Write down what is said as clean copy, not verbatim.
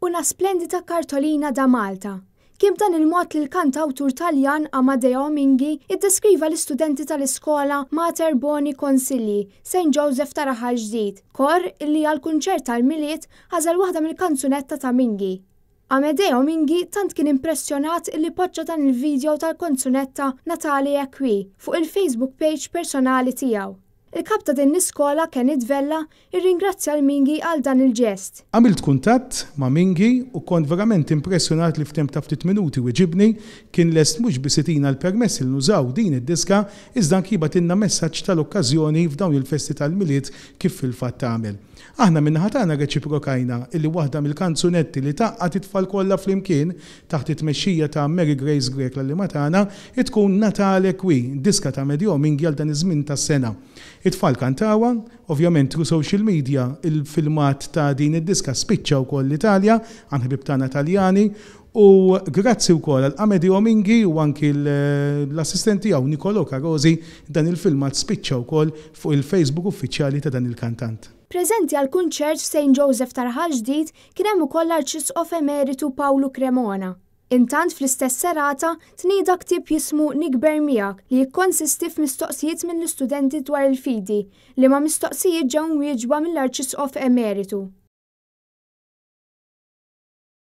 Una splendida cartolina da Malta. Kien b'dan il-mod li l-kantawtur Taljan Amadeo Minghi iddeskriva l-istudenti tal-iskola Mater Boni Consigli, Saint Joseph ta' Raħal Ġdid, kor li għall-kunċert tal-Milied għażel waħda mill-kanzunetta ta' Minghi. Amedeo Minghi tant kien impressjonat illi poġġa dan il-video tal-konzunetta Natale è qui fuq il-Facebook page personali tiegħu. Il-kap ta' din l-iskola, Kenneth Vella, irringrazzja 'l Minghi għal dan il-ġest. Għamilt kuntatt ma' Minghi u kont verament impressjonat li f'temp ta' ftit minuti wiġibni, kien lest mhux biss itina l-permess li nużaw din id-diska, iżda anki jibgħatilna messaġġ tal-okkażjoni f'dawn il-festi tal-Milied kif fil-fatt għamel. Aħna min-naħa tagħna rreċiprokajna illi waħda mill-kanzunetti li tgħaqqad it-tfal kollha flimkien, taħt it-tmexxija ta' Mary Grace Grech l-għalliema tagħna, tkun Natale Qui, diska ta' Amedeo Minghi għal dan iż-żmien tas-sena. It-tfal kantawha, ovvjament through social media il-filmat ta' din id-diska spiċċa wkoll l-Italja, għand ħbieb tagħna Taljani, U grazzi wkoll għal Amedeo Minghi u anki l-assistent tiegħu Nicolò Carosi, dan il-filmat spiċċa wkoll fuq il-Facebook uffiċjali ta' dan il-kantant. Preżenti għall-kunċert f'Saint Joseph ta' Raħal Ġdid kien hemm ukoll l-Arċisqof Emeritu Pawlu Cremona. Intant fl-istess serata tnieda ktieb jismu Nikber Miegħek li jikkonsisti f'mistoqsijiet mill-istudenti dwar il-fidi, liema mistoqsijiet ġew mwieġba mill-Arċisqof Emeritu.